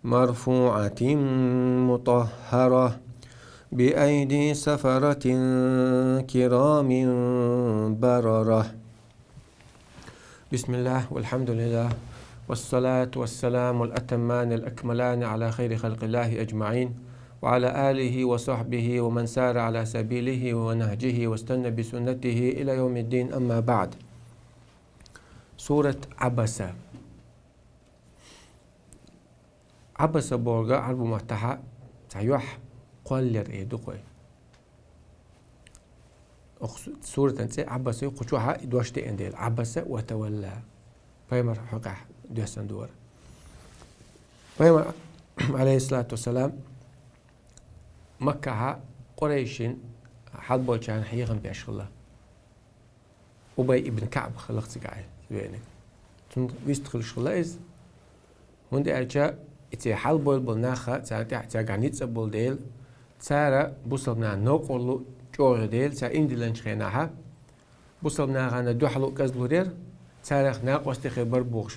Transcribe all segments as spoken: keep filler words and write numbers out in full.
مرفوعة مطهرة بأيدي سفرة كرام بررة. بسم الله والحمد لله والصلاة والسلام الأتمان الأكملان على خير خلق الله أجمعين وعلى آله وصحبه ومن سار على سبيله ونهجه واستنى بسنته إلى يوم الدين، أما بعد. Сурат Ӏабаса. Ӏабаса бохург Ӏарбий маттахь цхьа юьхь кхоллар а ду-кх. Укх су-, суратан цӀе Ӏабаса ю, кху чохь а и дош деана дела. Ӏабаса ва тавалла. Пайхамар хьокъехь доьссина ду хӀара. Пайхамар, Ӏалайхиссалату вассалам, Маккахь Къурайшийн хьалаболчарна хьехам беш хилла. Убай ибн КаӀб хилла-кх цигахь веаниг. Цунна вист хуьлуш хилла иза. ХӀунда аьлча и церан хьалабевлла болу нах, царна тӀехь цаьргахь ницкъ а болу дела, цара бусалба нахана новкъарло чӀогӀа йо дела, цара ийман диллинчу хенахь, бусалба нахана дуьхьало а кӀезлур яра, царах накъостий хир бара бохуш,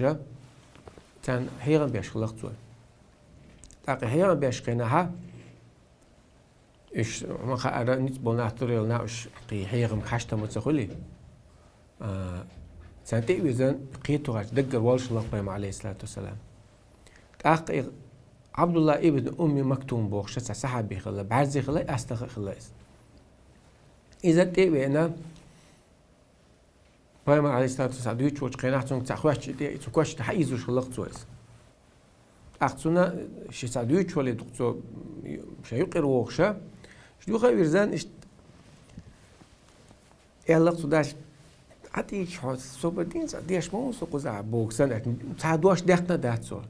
царна хьехам беш хилла-кх цо. ТӀаккха хьехам беш хенахь, уьш, ма хаара, ницкъ болу нах, турайолу нах, уьш кхин хьехамга хьашт хӀума ца хуьлий, а, царна тӀе а вирзина, кхетархочу даггара воллуш хилла-кх Пайхамар, Ӏалайхиссалату вассалам. ТӀаккха и Ӏабдулла ибн Умми Мактум бохуш цхьа сахьаби хилла, бӀаьрзе хилла, астагӀа а хилла иза. Иза тӀе а веана, Пайхамар, Ӏалайхиссалату вассалам, дуьйцуш волчу хенахь, цуьнга цхьа хоьттуш и тӀе, и цу коьртачу тӀе хьаийзош хилла-кх цо иза. ТӀаккха цунна ши цхьа дуьйцуш вале дукха цо, шайн юкъара вогӀуш, дуьхьа а вирзина, иштта аьлла-кх цу дас: «Ӏадийча хьо, собар дийна цкъа, деш ма ву со кхузахь», — боху санна, цхьа дош даьккхина а дац цо.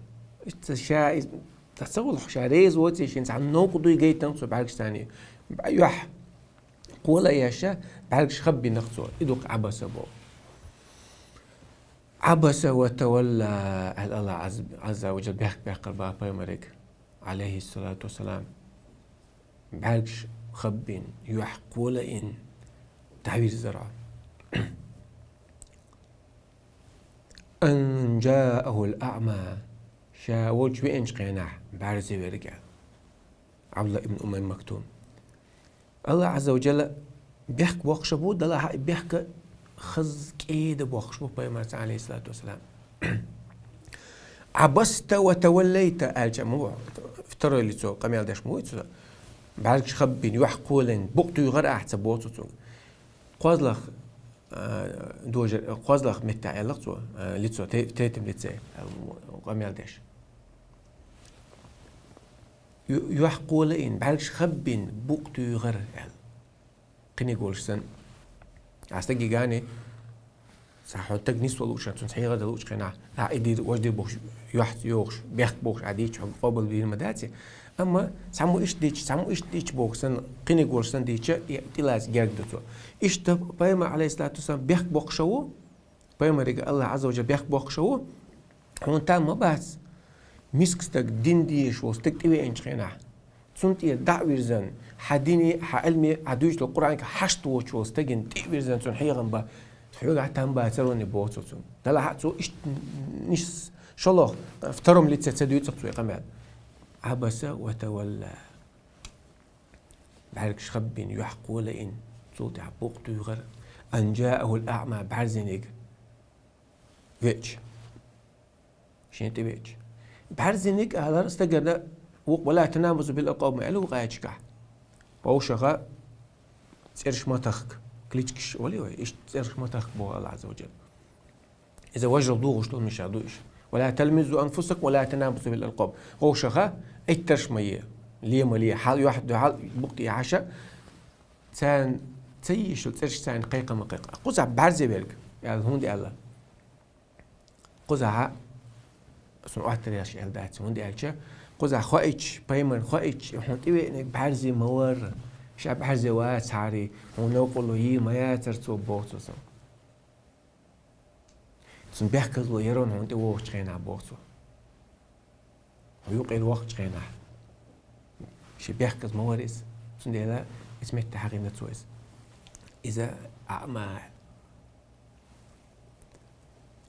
Иштта ша иза ца гӀуллакх, ша реза воций, шена цхьа новкъа дуй гайтина цо бӀаьргаш царний. Юьхь кхола а еш, бӀаьргаш хаббина-кх цо. И ду-кх Ӏабаса боху. «Ӏабаса ва тавалла», — аьлла, Аллах Ӏаз-, Ӏазза ва Джалла бехк баьккхира боху Пайхамарга, Ӏалайхиссалату вассалам. БӀаьргаш хаббина, юьхь кхола а йина, дӀавирзира. «Ан джаахул аъма», ша волчу веанчу хенахь бӀаьрзе верг аьлла. Ӏабдулла ибн Умми Мактум. Аллах Ӏазза ва Джалла бехк боккхуш бу, делахь а и бехк хаза кӀеда боккхуш бу Пайхамарца, Ӏалайхиссалату вассалам. «Ӏабаста ва таваллайта», — аьлча ма бу, второй лицо къамел деш ма ву иза. БӀаьргаш хаббина, юьхь кхолайна, букъ туьйхира ахь, ца боху цо цуьнга. КхозлагӀа, а, дожар, кхозлагӀа меттехь аьлла-кх цо, а, лицо, те-, третьем лице, а, къамел деш. Ю-, юьхь кхола а йина, бӀаьргаш хаббина, букъ туьйхира аьлла. Кхиниг волуш санна. Ахь стаге гани, цхьа хьо стаг нисвала луучу хенахь, цунца хьехар дан луучу хенахь, ахь и дийр, важа дийр бохуш, юьхь йохуш, бехк бохуш ахь дийча, хьо къобалбийр ма дац и. Амма цхьаммо иштта дийча, цхьаммо иштта дийча боху санна, кхиниг волуш санна дийча, и тӀелаца герга ду цо. Иштта Пайхамар, Ӏалайхиссалату вассалам, бехк боккхуш ву, Пайхамарига Аллах Ӏазза ва Джалла бехк боккхуш ву, хьуна там ма бац. Миска стаг, дин дезаш волу стаг тӀевеанчу хенахь, цунна тӀера дӀа а вирзина, хьан дине, хьан Ӏилме, хьан дуьйцуш долу Къуръанга хьашт воцуш волу стагана тӀе а вирзина, цунна хьехам бан, хьоьгахь там бацара вайна боху цо цунна. Делахь а цо иштта нис шолгӀа, втором лице ца дуьйцу-кх цо и къамел. «Ӏабаса ва тавалла». БӀаьргаш хаббина, юьхь кхола а йина, цул тӀаьхьа букъ туьйхира. «Ан джаахул аъма», бӀаьрзиниг веача. Шена тӀе веача. БӀаьрзиниг алар стагана вукх, «ва ла танабазу бил алкъаб» ма аьлла вукх аяташкахь. Вовшаха цӀераш ма тахка, кличкаш олий вай, иштта цӀераш ма тахка боху Аллах Ӏазза ва Джалла. Иза важал духуш долу миша ду иша. «Ва ла талмизу анфусакум ва ла танабазу бил алкъаб». Вовшаха Ӏиттарш ма е, ле ма ле, хьал юьхь дуьхьал букъ тӀе хьаша, царна ца йийшал цӀераш царна кхайкха ма кхайкха. Кхузахь бӀаьрзе верг, аьлла, хӀунда аьлла? Кхузахь, сан оттареш аьлла дац, хӀунда аьлча, кхузахь хоуьйтуш, пайхамарна хоуьйтуш, хьуна тӀевеаниг бӀаьрзе ма вара, ша бӀаьрзе вацахьара, хьуна новкъарло йийр ма яцара цо, боху цо сан. Цунна бехказло яра хьуна тӀе вогӀучу хенахь, боху цо. Хьо юкъера вахчу хенахь. Шен бехказа ма вара иза. Цундела иза метта хьахийна цо иза. Иза аъма.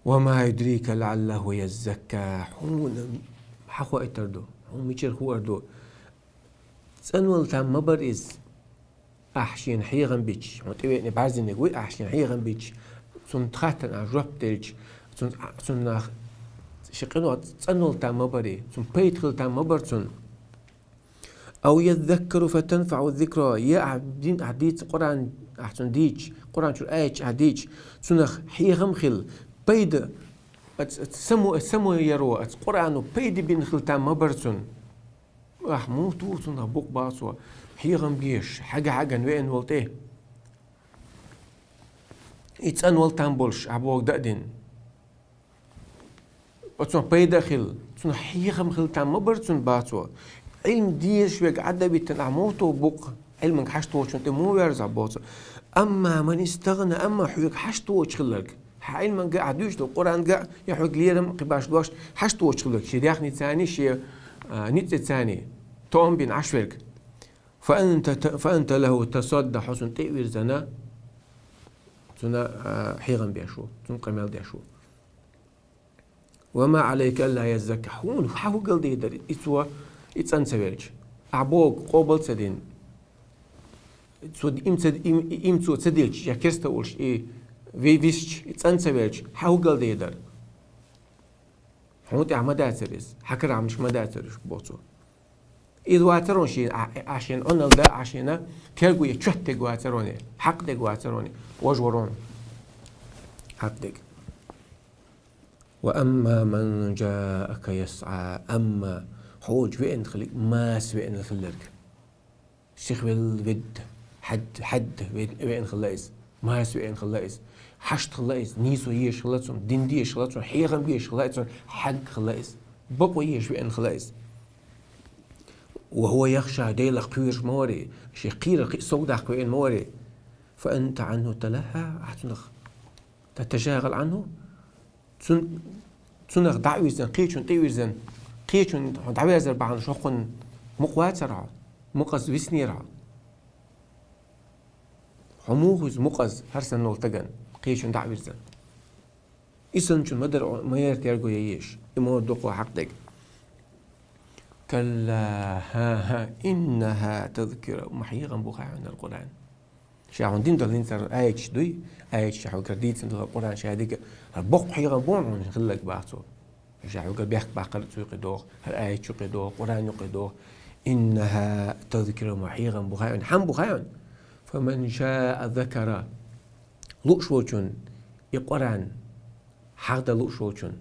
«Ва ма юдрика лаъаллаху яззакка». Хьуна хьан хоуьйтур ду? Хьуна мичара хуур ду? ЦӀанвала там ма бар из. Ахь шена хьехам бича, хьуна тӀевеана бӀарзиниг вуй, ахь шена хьехам бича, цунна хаттар ахь жоп делча, цун-, цунна нах ши къинош цӀанвала там ма барий, цунна пайда хила там ма бар цунна. أو يذكر فتنفعه الذكرى. Е ахь дин-, ахь дийца Къуръан, ахь цунна дийча, Къуръан чура аяташ ахь дийча, цунах хьехам хила, пайда, ац-, ац-, само-, само яро, ац Къуръано пайда бина хила там ма бар цунна. Ахь муха туху цунах букъ, бах цо, хьехам беш, хьага-хьагана веана вола тӀе? И цӀанвала там болаш, ахь бохург даь дина. Оцунах пайда а хила, цунах хьехам хила там ма бар цунна, бах цо. Ӏилма дезаш верг Ӏадда витина ахь муха туху букъ, Ӏилманга хьашт воцачун тӀе муха верза, бах цо. أما من استغنى, амма хьоьга хьашт воцуш хилларг, хьа Ӏилманга а, хьа дуьйцуш долу Къуръанга а, я хьоьга лерам а кхин башха дош хьашт воцуш хилларг, шен даьхницаний, шен, а, ницкъаний тоам бина Ӏаш верг. فأنت ت-، فأنت له تصدى, хьо цунна тӀе а вирзина, цунна, а, хьехам беш ву, цунна къамел деш ву. وما عليك ألا يزكى. Хьуна хьан хӀу галдайдар, и цо, и цӀан ца велча? Ахь бохург къобал ца дина, цо ди-, им ца, им, им цо ца дича, я керста волуш и ви-, висча, и цӀан ца велча, хьан хӀу галдайдар? Хьуна тӀехь ма дацара иза, хьан карахь ма дацара уьш, боху цо. Иза вацара хьуна шена, а, а шена Ӏуналла дан, а шена терго ян чот дерг вацара хьуна, хьакъ дерг вацара хьуна, важа вара хьуна хьакъ дерг. وأما من جاءك يسعى, амма хьоьга веана хилларг, маса веана хилларг. Сихвелла ведда, хьаьдда, хьаьдда ве-, веана хилла иза. Маса веана хилла иза. Хьашт хилла иза, нийсо езаш хилла цунна, дин дезаш хилла цунна, хьехам безаш хилла цунна, хьаг хилла иза. Бакъо езаш веана хилла иза. وهو يخشى, Делах кхоьруш ма варий, шен кхерар кхин а совдаккха веана ма варий. فأنت عنه تلهى, ахь цунах تتشاغل عنه, цун-, цунах дӀа а вирзина, кхечунна тӀе а вирзина, кхечунна хьо дӀаваьзар бахьана хӀокхунна мукъа вацара хьо, мукъаза виснера хьо. Хьо муха ву иза мукъаза, хӀара санна волу стагана, кхечунна дӀа а вирзина? И санначунна ма дара, ма яра терго ян езаш, и ма вара дукха хьакъ дерг. كلا, хӀан-хӀа, إنها تذكرة, ма хьехам бу хьуна хӀара Къуръан. Ша хьуна дина долу хӀинца хӀара аяташ дуй, аяташ ша хьоьгара дийцина долу Къуръан ша дика, хӀара боккха хьехам бу хьуна хилларг, бах цо. Ша хьоьгара бехк баккхар а цу юкъе догӀу, хӀара аяташ юкъе догӀу, Къуръан юкъе догӀу. إنها تذكرة, ма хьехам бу хьуна, хьан бу хьуна? فمن شاء ذكره. Лууш волчунна и Къуръан хьахдан лууш волчунна,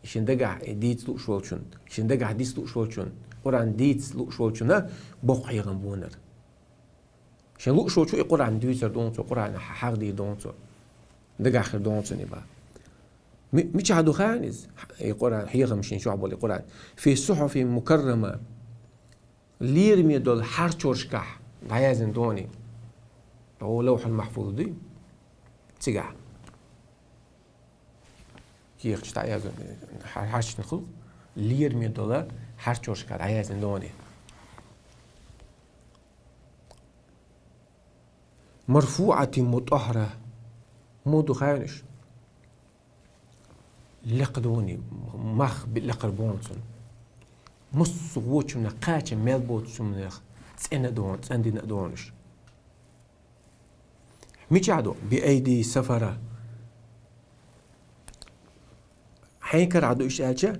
шен дагахь и дийца лууш волчунна, шен дагахь диса лууш волчунна, Къуръан дийца лууш волчунна боккха хьехам бу хьуна хӀара. Шен лууш волчо и Къуръан дуьйцур ду хьуна цо, Къуръан хьахдийр ду хьуна цо, дагахь хир ду хьуна цунна и, бах. Ми-, мичахь ду хьуна иза, и Къуръан, хьехам шена чохь болу и Къуръан? في صحف مكرمة. Лераме долу хьарчошкахь дӀаяздина ду хьуна и. ТӀаккха Лавхьул-Махьфуз дуй? Цигахь. Кехаташ дӀаяздина, хьар-, хьарчдина хуьлу, лераме долу хьарчошкахь дӀаяздина ду хьуна и. مرفوعة مطهرة. Муха ду хьуна уьш? Лекха ду хьуна и, мах би-, лекхар бу хьуна цунна. Массо а вочунах, кхачам мел боцучунах цӀена ду хьуна, цӀандина а ду хьуна уьш. Мичахь ду? بأيدي سفرة. Хьенан карахь ду уьш аьлча,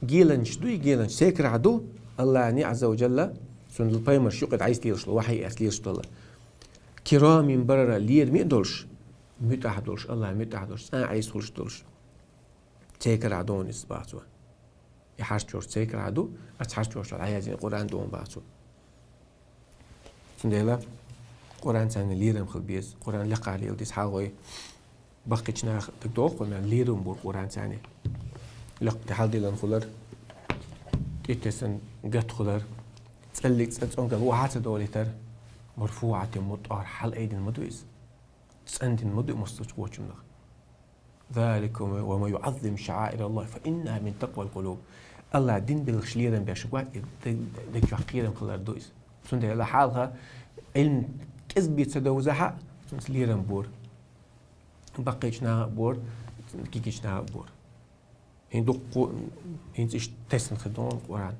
геланчаш дуй, геланчаш, церан карахь ду, АллахӀан, Ӏазза ва Джалла, цуьнан пайхамарш юкъе дӀайиста лелаш долу, вахьий эцна лелаш долу. كرام بررة, лераме а долуш, муьтӀахь долуш, АллахӀан муьтӀахь долуш, цӀан Ӏеса хуьлуш долуш. Церан карахь ду хьуна иза, бах цо. И хьарчош церан карахь ду, оцу хьарчошна дӀаяздина Къуръан ду хьуна, бах цо. Цундела Къуръанца лерам хила беза, Къуръан лекха лела деза хьалхой. Баккхийчу наха дагадогӀу-кх вайна, лерам бора Къуръанца. Лекха тӀе хьалдиллина хилар, тӀетесна гатта хилар, цӀаллиг цӀа-, цӀонгал вахьа ца долийтар, مرفوعة مطهرة, хьалаайдина ма ду иза. ЦӀандина ма ду и массо а вочунах. ذلك ومن يعظم شعائر الله فإنها من تقوى القلوب. АллахӀан дин белхаш лерам беш вац, и д-, д-, дагчохь кхерам хилар ду иза. Цундела хьалха Ӏилма кӀезиг бен ца довзахь а, цунца лерам бора. Баккхийчу наха а бора, кегийчу наха а бора. ХӀинца дуккха, хӀинца иштта тесна хир ду хьуна Къуръан.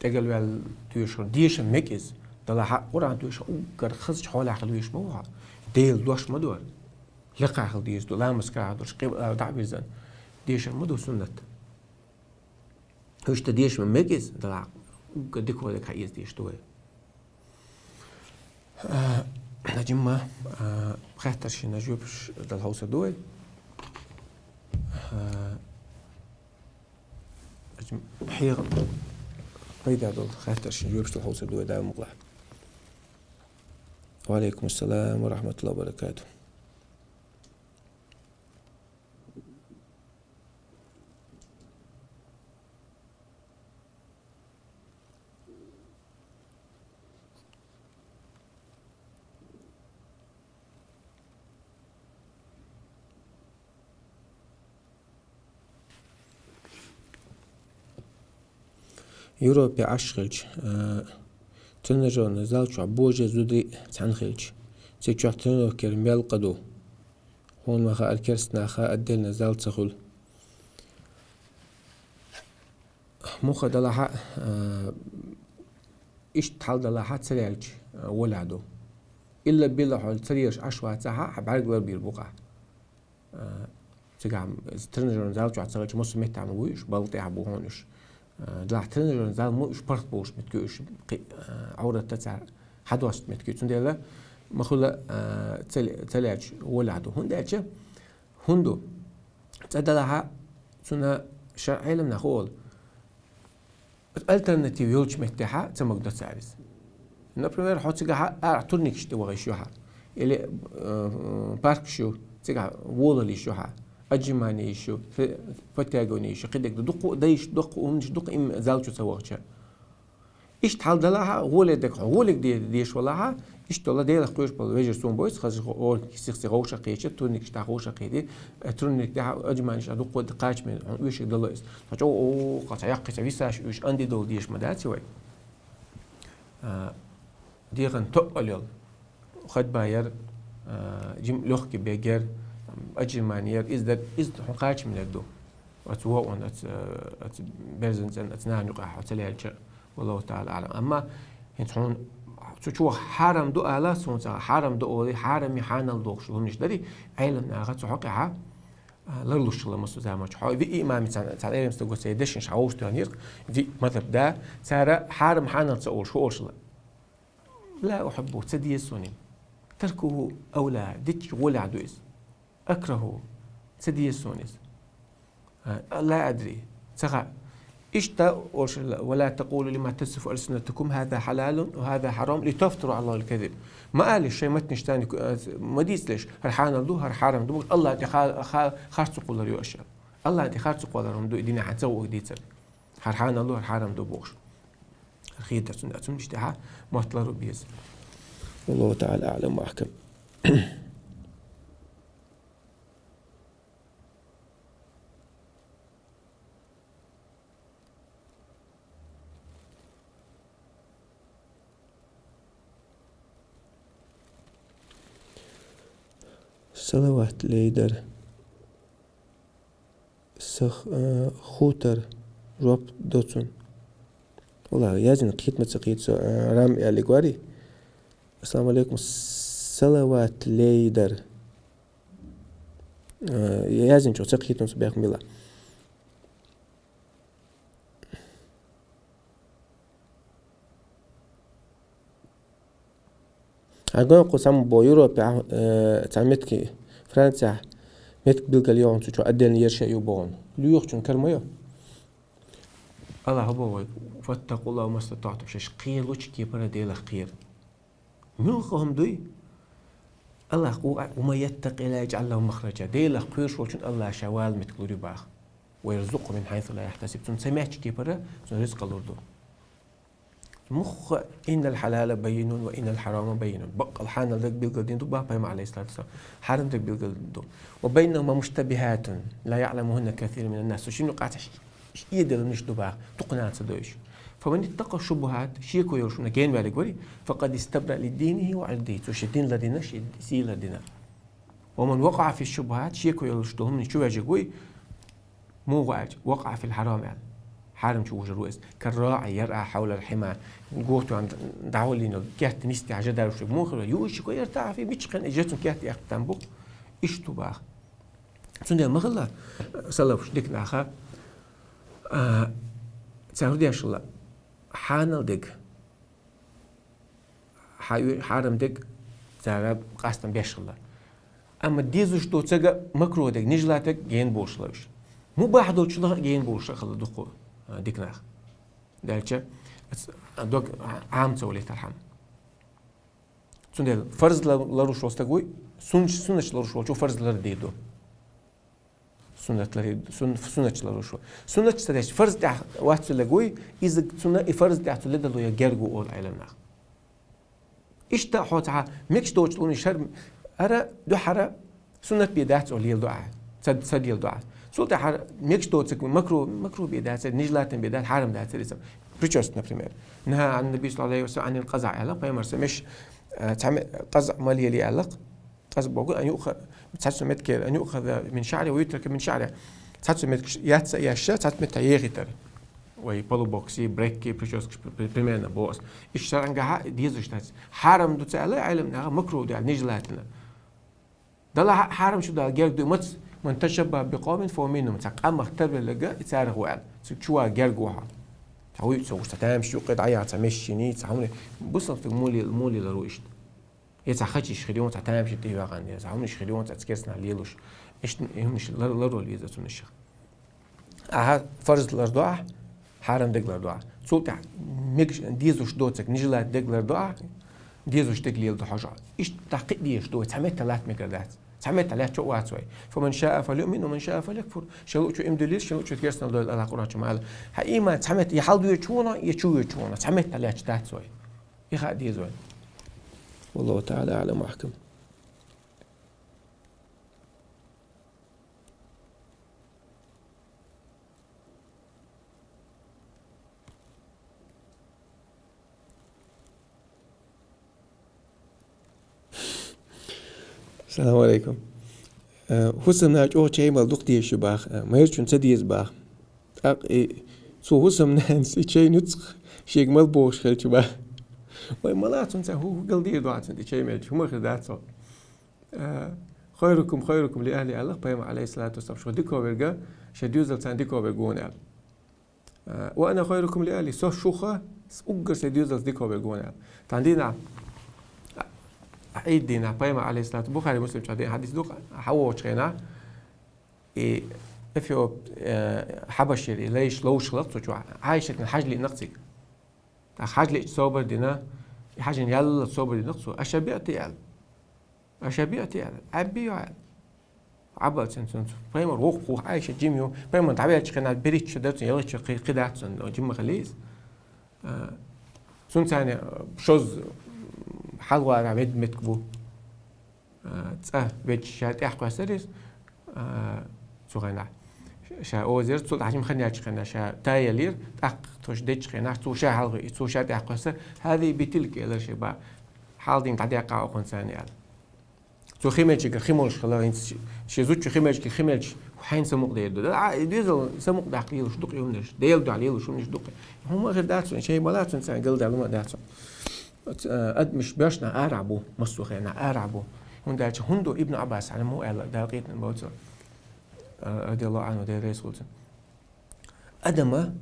ТӀегал ваьлла тоьшура, дешар мег иза. Далла хьа Къуръан тоьшура уггар хазача хьолехь хила везаш ма ву хьо. Делан дош ма дора. Лекха хила деза ду, ламаз кара долуш, къибла дӀа а вирзина. Дешар ма ду суннат. Иштта дешар мег иза, Далла хьа уггар дика хьолехь хьаэца дезаш ду вай. А, хӀаьта ма, а, хаттаршна жоьпаш дала хьовсур ду вай. А, хӀаьта хьехам пайда долу хаттаршна жоьпаш дала хьовсур ду вай, Дала мукъалахь. Ва алейкум ассалам ва рахматуллахи ва баракатух. Европе Ӏаш хилча, а, тренажёрный зал чохь божарий, зударий цхьаьна хилча, цигахь тренировкера мел къа ду. Хьуна ма хаьара, керстанаха отдельно зал ца хуьлу. Муха далахь а, а, иштта хьал далахь а ца лаьлча, а, волехь ду. Илла билла хьо ца лелаш Ӏаш вацахь а, хьан бӀаьрг ларбийр бу-кх ахь. А, цигахь, м, тренажёрный зал чохь ца хилча, массо а меттехь ма вуй уьш, балла тӀехь бу хьуна уьш. А, делахь тренажёрный зал ма вуй уьш, парк болуш меттиг ю уьш, кхи-, а, Ӏовратта цара хьадоссу меттиг ю. Цундела ма хуьла, а, ца ле-, ца лаьлча волехь ду. ХӀунда аьлча, хӀунда ду? ЦӀа далахь а, цунна шарӀан Ӏеламнаха олу, альтернатива йолчу меттехь а ца магадо цара иза. Например, хьо цигахь а арахь турникаш тӀе ваха йиш ю хьан, или, э, паркаш ю, цигахь волалла йиш ю хьан, отжимание йиш ю, фе-, подтягивание йиш ю, кхидерг ду, дуккха а дайш, дуккха а хӀуманаш, дуккха а имма зал чу ца вахча. Иштта хьал далахь а, гӀоле дерг хьо, гӀоле де-, деш валахь а, иштта долу Делах кхоьруш болу вежарий суна бойцу, хаза гӀо-, гӀо-, сих-сих вовшах кхеча, турникаш тӀехь вовшах кхийди, э, турник тӀехь отжиманиеш а дуккха а кхачаме, хьуна оьшург дало иза. Ткъа чӀогӀа, о, кху цхьа яккхий цхьа висаш уьш, андидолу деш ма дац вай. А, дегӀан тоъал йолу. Ходьба яр, а, жим лёгкий бег яр, отжимание яр, иза дар, иза хьуна кхачамниг ду. Оцу вокъонан, оцу, оцу берзан цӀенна, оцу нахана юкъахь хьо ца лаьлча, валлаху таӀала аӀлам. Амма хӀинца хьуна цу чу хьарам ду ала, суна ца хьарам ду олий, хьарам и хьанал дохуш хӀуманаш дарий, Ӏеламнаха цу хьокъехь, а, ларлуш хилла массо а заманчохь. Хьо виъ имам цхьана, цхьана эвен стага церан дешнаш хьан вовшах тоьхнера, виъ мазхӀаб да, цара хьарам хьанал ца олуш, хӀу олуш хилла. لا أحبه, ца деза суна. تركه أولى, дича гӀолехь ду иза. أكرهه, ца деза суна иза. А, لا أدري, ца хаьа. Иштта олуш хилла, ولا تقولوا لما تصف ألسنتكم هذا حلال وهذا حرام لتفتروا على الله الكذب. Ма алалаш шайн маттанаш царна, а, ма дийцалаш, хӀара хьанал ду, хӀара хьарам ду, бохуш, АллахӀ тӀе ха-, ха-, харц кхоллар ю аша. АллахӀ тӀе харц кхоллар хӀума ду и динехь ца гӀо дийцар. ХӀара хьанал ду, хӀара хьарам ду бохуш. ХӀара хедар цунна, цунна иштта тӀехь мотт лару беза. والله تعالى أعلم وأحكم. Салават лейдар. Сах, э, хутар жоп доцун. Валла, яздина кхетам ца кхета со, э, Рам аьллиг варий. Ассаламу алейкум. Салават лейдар. Э, яздина чӀогӀа ца кхетам со бехк мила. Хьан гонкъу самбо Европе, э, цхьа меттиг, Францехь меттиг билгал йогӀун цу чу отдельно ерша ю бохун. Лоьхучун кара ма ю. АллахӀа боху вай: «فاتقوا الله ما استطعتم», шаьш кхералучу кепара Делах кхера. Муьлха хӀума дуй? АллахӀ: «ومن يتق الله يجعل له مخرجا». Делах кхоьруш волчун АллахӀа ша вала меттиг лур ю баха. «ويرزقه من حيث لا يحتسب». Цунна ца моьттучу кепара цунна рицкъа лур ду. Муха: «إن الحلال بين وإن الحرام بين». Баккъал хьанал дерг билгал дина ду баха Пайхамара, алейхиссалату вассалам. Хьарам дерг билгал дина ду. «وبينهما مشتبهات لا يعلمهن كثير من الناس». Цу шинна юкъахь цхьа ш-, ш-, эделамниш ду баха, дукха нана ца дойуш. «فمن اتقى الشبهات», шеко йолуш хӀума генваьллиг варий, «فقد استبرأ لدينه وعرضه». Цо шен дин ладина, шен сий ладина. «ومن وقع في الشبهات», шеко йолуш долу хӀуманаш чу ваьжниг вуй, муха аьлча, «وقع في الحرام», аьлла. Хьарам чу вужар ву иза. كالراعي يرعى حول الحمى. Гух тоам дӀаваллина, кхетта нисте хьажа даруш ву. Муха ву? يوشك أن يرتع فيه, мичча хана жецун кхетта яхтан бу. Ишту бах. Цундел махалла салафш дикнаха, а, цар дешла хьанал дег. Хьа-, хьарам дег цара къастам беш хилла. Амма дезуш доцага макру дег, нижлатаг ген болуш лавиш. Мубах долчула ген болуш хилла дукху, а, дикнах. Дальча, ас-, дог Ӏам ца вале тархьам. Цундел фарз ла-, ларуш вол стаг вуй, сунч-, суннач ларуш волчу фарз лар дийду. Суннат лари-, сун-, суннат ларуш ва. Суннат ца деш, фарз тӀехь вац цу легуй, иза цуна и фарз тӀехь цу ледалу я гергу ол Ӏилмнах. Иштта хьо цхьа мекш доч луни шар ара дуьхьара суннат бе дац ол лел дуа. Цад, цад лел дуа. Цул тӀехьара мекш доцак макру, макру бе дац, нижлатан бе дац, хьарам дац, рисам. Прическа, например. نهى النبي صلى الله عليه وسلم عن القزع, аьлла, пайхамар са меш, э, цхьа ме-, къазъ мал ели аьлла. Къазъ богу, أن يؤخذ, цхьацца метке, أن يؤخذ من شعره ويترك من شعره. Цхьацца метке яц, яща, цхьацца метта ехитар. Вай полубокси, брекки, прическа, при-, примерно бос. Иш шарангахьа дезуш тац. Хьарам ду цала, Ӏилмнаха макру ду, нижлатна. Дала хьа-, хьарам шу дала герг ду мац, من تشبه بقوم فهو منهم. Ца къамах тарвелага, и царах ваьл. Цу чува герг ваха. Ца уй, ца уж, ца таямш юкъе дӀая, ца мешшини, ца хьуни. Бусалфтаг мули, мули лару ишт. Я ца хачиш хирион, ца таямши тӀе вагӀан, я ца хьуниш хирион, ца цкерсна лелуш. Ишт хьуниш лар-, ларвал веза цунишах. Аха, фарз лар дуа, хьарам дег лар дуа. Цул тӀа мег дезуш доцак, нижлат дег лар дуа, дезуш дег лел ду хьожа. Ишт тахкъи деш ду, ца метта лат мегар дац. Ца метта лат чо вац вай. فمن شاء فليؤمن ومن شاء فليكفر. Шалу чу им дулис, шалу чу керсна дол Аллах Къуран чу мал. Ха иман ца метта, я хьал дуе чуна, я чуе чуна. Ца метта лат чу дац вай. Иха дезой. والله تعالى أعلم وأحكم. السلام عليكم. Э, хӀусамна чӀогӀа чай мал дукха дезаш ю бах, э, майрачун ца деза бах. ТӀаккха и цу хӀусамнанас и чай нуцкъ шега мал бохуш хилча бах. Вай мала цунца хӀу-, хӀу гал дийр дуа цунца и чай мелча, хӀума хир дац цо. Э, خيركم خيركم لأهله аьлла, пайхамар, алейхиссалату вассалам, шух диковерга, шай доьзалцан диковерга вон аьлла. Э, وأنا خيركم لأهلي, со шуха, с-, уггар сай доьзалц диковерга вон аьлла. Тан дина, а, Ӏид дина, пайхамар, алейхиссалату, Бухари, Муслим чу дина хьадис ду, хьавочу хена, и Эфиоп, э, Хьабашир, и лайш ловш хилар цу чу, Ӏайшатна хьаж лиънакъ цига. Ах хьаж лиъча собар дина, и хьажин ялла собар дина цу, аша биъти аьлла. Аша биъти аьлла, Ӏабби ю аьлла. Ӏаббалцин цунца. Пайхамар вокхух, Ӏайша жим ю. Пайхамар дӀавелча хенахь беричча дар цун, ялгӀача кхи-, кхидаццун, жимма хилийс. А, цун царна, а, шоз хьалгӀара вед метка бу. А, цӀа вед ша тӀехкхоьссарис, а, цу хенахь. Ша озер, цул тӀаьхьа жим хан яьлча хенахь, ша таялир, тӀаккха тхуш дечча хенахь, цу ша хьалгӀа, цу ша тӀехкхоьссар, هذه بتلك, элар ши ба. Хьал дин дӀадеккха окхун царна аьлла. Цу хи мелчигара хи молуш хила, хӀинца ши, ши зудчу хи мелчигара хи мелча хьайн самукъа дер ду. А, и дезал самукъа даккха лелуш дукха юмнаш, Дела дуьхьа лелуш юмнаш дукха. ХӀума хир дац, шай мала цун царна галдалума дац. Э, адамаш боьршна арахь бу, массо хена арахь бу. ХӀунда аьлча хӀунда Ибн Аббас хьана му аьлла, Дала къийтина боцу, э, радияллаху анху, Дела реза хуьлцун. Адама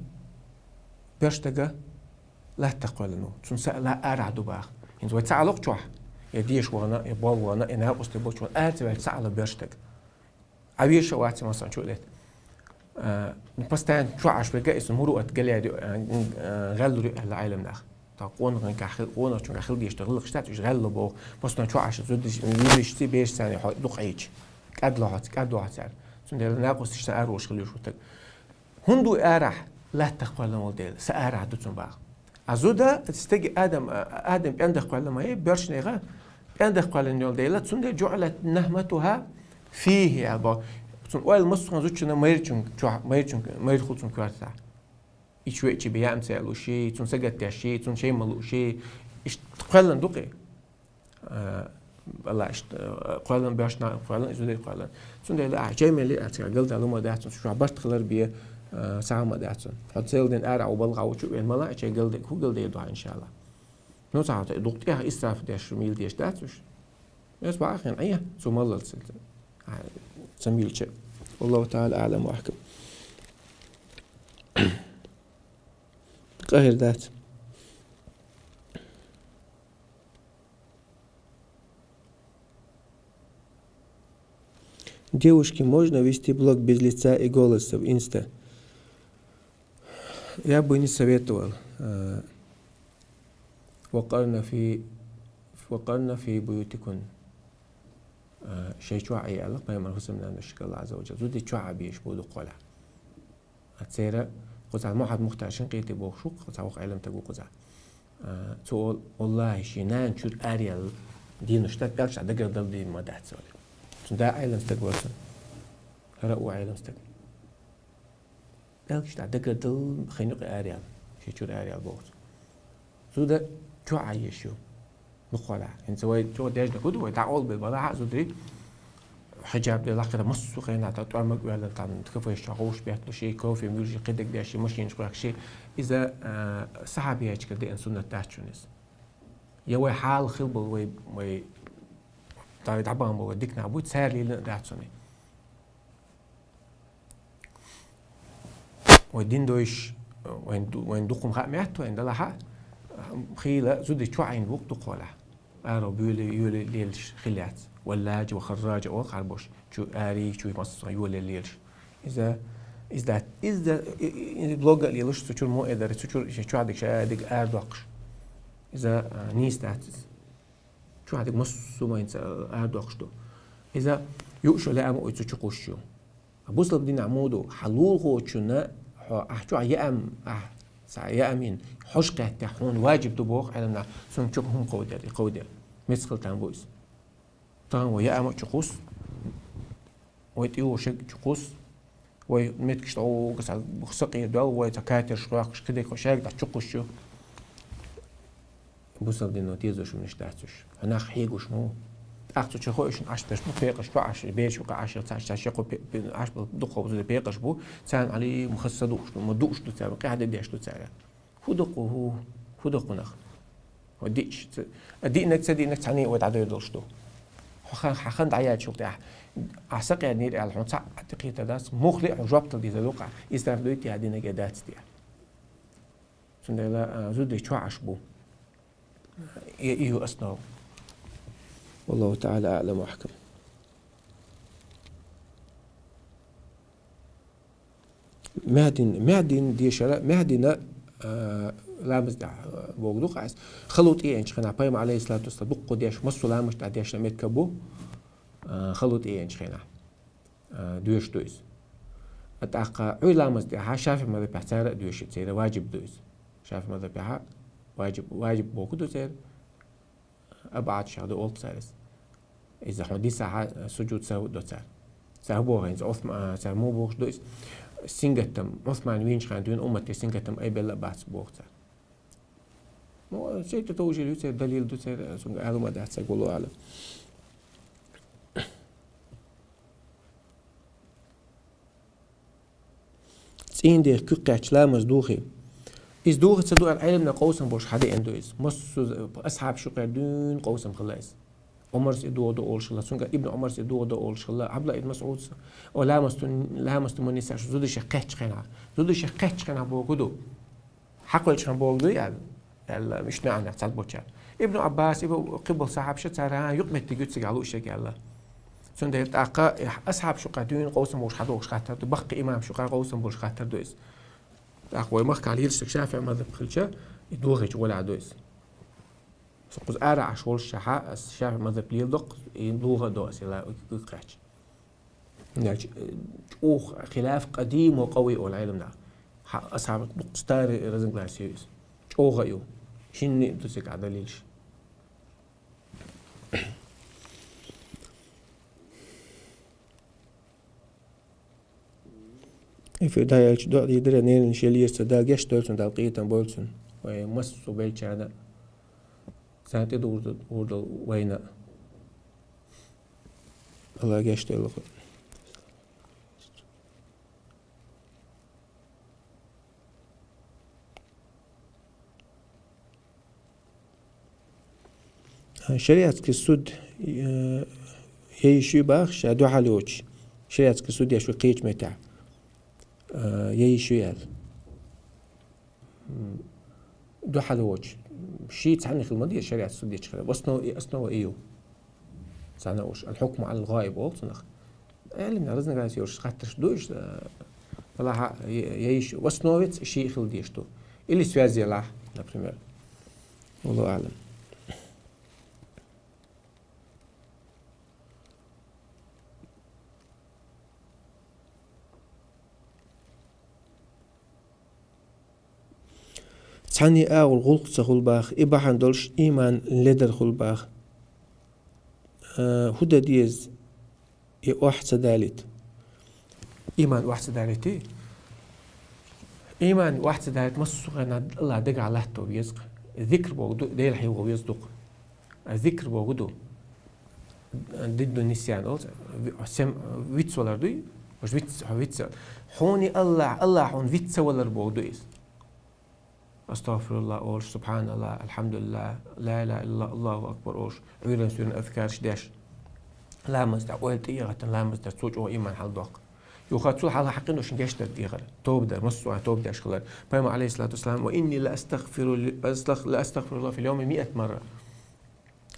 боьрш дага латтах кхоьллина ву. Цун са ла арахь ду баха. ХӀинца вай ца Ӏалокх чохь, я деша вахана, я болх вахана, я накъусте болчу вахана, ара ца ваьлча ца Ӏала боьрш дага. Ӏа веша а вац, масалан, чу а лет. А, ну, постоянно чу Ӏаш верга, иза муруат галер ю, а, а, гӀеллур ю аьлла Ӏелам нах. Та къонахчуьнга хил-, къонахчуьнга хила дезаш ду, гӀиллакхаш дац, уьш гӀелло боху. Постоянно чу Ӏаш, зудиш, зудиш ци беш царна хьо дукха Ӏийча. КӀадло хьоц, кӀадло хьоц цара. Цундела накъосташна араволуш хила веш ву таг. ХӀунда ву арахь латтах кхоьллина волу дела? Са арахь ду цунна баха. А зуда, стеги адам, а, адам пӀендаха кхоьллина ма е, боьршнега пӀендаха кхоьллина йолу дела, цундела جعلت نهمتها فيه аьлла боху. Цунна ойла массо а зудчунна майрачун чохь, майрачун, майрахула цунна коьртахь. И чу веачи бен яам ца луш, цунна сагатдеш, цунна шайн ма лууш, иштта кхоьллина ду-кх и. А, Аллах иштта, а, кхоьллина боьршна, кхоьллина и зударий кхоьллина. Цундела а, чай мели а, цигахь галдалума дац, цунна чохь барт хилар бен, А, сагӀа ма дац цунна. Хьо цел дин ара у балгӀа учу вен мала, чай галдек, хӀу галдек дуа, иншалла. Ну, цхьа хӀута, дукъ тӀех исраф деш, мил деш дац уж. Эс бахин, айя, цу маллал цил. А, ца милча. Аллаху та'ала а'лам ва ахкам. Къахир дац. Девушки, можно вести блог без лица и голоса в инста? Я бы не советовал. Э, وقرن في وقرن في بيوتكن. Э, шей чу а яла, пайхамар хусам нам шкала аза ваджа. Зуди чу а беш буду къола. А цера, кхуза Мухьаммад Мухтар Шинкъити бохуш ву, кхуза вокху Ӏелам стаг ву кхуза. А, цо ол-, валлахӀи, шен нана чуьра араяьлла дийна шу, пӀелгаш дагардала дийна ма дац, олий. Цуьнан да Ӏелам стаг вара цуьнан. ХӀара а ву Ӏелам стаг. ПӀелгаш дагардала хин юкъа араяьлла, шен чуьра араяьлла боху цо. Зуда чу а еш ю. Дукхара. ХӀинца вай чӀогӀа дежна хӀу ду, вай дӀакъовла бен балахьа а зударий. Хьиджаб де лакхара массо а хенахь, тӀа тӀоьмаг оьлла, тӀам кафеш чохь гӀовш бетталуш, кофе муьлш, кхидерг деш, машинаш кхоьхкуш. Иза, а, сахьабиячкара деана суннат дац шуна иза. Я вай хьал хила болу вай, вай дӀа-, дӀабахана болу вай дика нах буй, цара лелийна а дац шуна. Вай дин дойш, вайн ду-, вайн дукхум хаа метту, вайн далахьа, хийла зуди чу Ӏийна вукху дукхолахь. Аро буьйле, юьйле лелаш хила яц. Валладжа ва харраджа оха харбош, чу ари, чу массо юьйле лелаш. Иза, иза дац, иза, и, и, и блога лелаш, цу чуьра мо эдара, цу чуьра, ше чу дика, ша дика арадоккхуш. Иза, а, нийса дац иза. Чу хьан дика массо а майнца арадоккхуш ду. Иза юуш лаьа ма ойцу чу кхуш ю. Бусалба динахь муха ду, хьан лулахочунна хьо, ахь чохь яам, ахь цхьа яамин, хьожа кхеттехь, хьуна ваджиб ду боху Ӏеламнаха, цунна чу хӀума кховдер, и кховдер. Мецахала там бу иза. Тахана вай яама чу кхус, вай тӀе ву шег чу кхус, вай меттигаш тӀе вугу цхьа сакъе доьлла, вай цхьа катерш гӀоькхуш, кхидерг шайга дӀа чу кхуш ю. Бусалба дино тезош хӀуманаш дац уьш. Хьо нах хьегуш ма ву. ТӀаккха цу чу хоуьйтуш Ӏаш берш бу, пекъаш бу Ӏаш, беш бу Ӏаш, цхьа, цхьа ши кхо пе-, пе-, Ӏаш болу дукхо зуда пекъаш бу, царна Ӏали мухасса дууш ду, ма дууш ду цара, къаьхьа де деш ду цара. ХӀу дукху, хӀу, хӀу дукху нах? Хьо диъш, ца-, а диънарг, ца диънарг цхьаьна вай дӀадойр долуш ду. Хьо хан, хьан хан дӀаяьллачул тӀаьхьа, ахь сакъердинера аьлла, хьуна цхьаъ а тӀекхетар дац, муххале а хьуна жоп дала деза дукха, исраф дуй те а динарг а дац те. Цундела, а, зударий чохь Ӏаш бу. И, и ю основа. Валлаху та'ала а'лам ва ахкам. Маьхьдин, маьхьдин дешара, маьхьдина, а, ламаз тӀехь, а, богу ду-кх ас. Хало тӀеэнчу хенахь, пайхамар, алейхиссалату вассалам, дуккха деш, массо а ламаз тӀехь дешна меттиг бу, а, хало тӀеэнчу хенахь. А, доьшуш ду иза. А тӀаккха Ӏуьйра ламаз тӀехьа шафи мазхабехь цара а доьшуш, церан ваджиб ду иза. Шафи мазхабехьа ваджиб, ваджиб боху ду церан. Абаат шаха ду олу цара иза. Иза хьуна дисахьа, сужуд сахьу до цара. Цара боху хӀинца, Ӏусма-, а, цара муха бохуш ду иза. Сингаттам, Ӏусман вийначу хенахь дуьйна уммате сингаттам айбелла а бац боху цара. Ну, шайта товжир ю церан, далил ду церан, цунга алума дац церан, валлаху а'лам. ЦӀийндех куьг кхаьчча ламаз духий? Иза духий ца дуара Ӏеламнаха къовсам болуш хьадеана ду иза. Массо а асхьабаш юкъера дуьйна къовсам хилла иза. Ӏумарс и духу до олуш хилла, цуьнга Ибн Ӏумарс и духу до олуш хилла, Ӏабдулла ибн МасӀудс, о, ламаз тун-, ламаз туман нисаш зудашех кхаьчча хенахь. Зудашех кхаьчча хенахь боху ду. Хьакхуьлчхьан боху дуй аьлла, аьлла, иштта маьӀнех цхьаьна болчара. Ибн Ӏаббас, и бу-, кхин болу сахьабаша цара юкъаметтиг ю цига луъушерг аьлла. Цундела тӀаккха и асхьабаш юкъа дуьйна къовсам болуш хьадогӀуш хаттар ду, баккхий имамаш юкъа къовсам болуш хаттар ду иза. ТӀаккха вай махкахь лелаш стаг ШафиӀи мазхаб хилча, и дохийча гӀолехь ду иза. Со кхуза ара Ӏаш волуш шаьхьа, ас ШафиӀи мазхаб леладо-кх, и духу а до ас, и ла-, куьг кхаьчча. Значит, э, чӀогӀа хилаф къадим ва къавий олу Ӏеламнаха. Хьа-, асхьаб дукха старый разногласие ю иза. ЧӀогӀа а ю. Шинна а ду цига далилаш. Эфир дӀаяьлча доӀа дийр дара, ненан шелъерца Дала гечдойла цунна, Дала къинхетам бойла цунна. Вай массо а беллачарна, царна тӀедугӀур-, гӀур долу вайна. Алла гечдойла. Шариатский суд, э, я ещё бах, ша дуьхьал йоцуш. Шариатский суд я шу кхечу метте. Э, я ещё ял. М, дуьхьал йоцуш. Ши цхьаьна хила ма деза шариатский суд ечу хилар. В основе и основа и ю. Цхьаьна уж. Аль-хукму аль-гъаиб олу цунах. Элина разногласия уж хаттарш ду уж, э, Аллаха, я, я ещё. В основе ц-, ши хила дезаш ду. Или связь ялахь, например. Аллаху аълам. Цхьаьна агӀор гӀуллакх ца хуьлу баха, и бахьана долуш ийман ледар хуьлу баха. Э, хӀун дан деза, и охьа ца далийта? Ийман охьа ца далийта? Ийман охьа ца далийта, массо а хенахь Аллах дагахь латто веза-кх. Зикр боху ду, Дела хьехо веза ду-кх. А зикр боху ду. Дидду нисьян олу, ви-, сем, виц валар дуй? Уж виц, хьо виц. Хьуна Аллах, Аллах хьуна виц ца валар боху ду иза. Астагфируллах олуш, субханаллах, алхьамдулиллах, ла илаха иллаллах, Аллаху акбар олуш, Ӏуьйранна суьйранна азкарш деш. Ламаз тӀехь, ойла тӀе а гӀаттина, ламаз деш, цо чӀогӀа ийман хьаладоккху. Юха цул хьалха хьакхин долчун гечдар дехар, тоба дар, массо а тоба деш хилар. Пайхамар, алейхиссалату вассалам: «Ва инни ла астагфиру ли-, астаг-, ла астагфируллах фил йоми миат марра».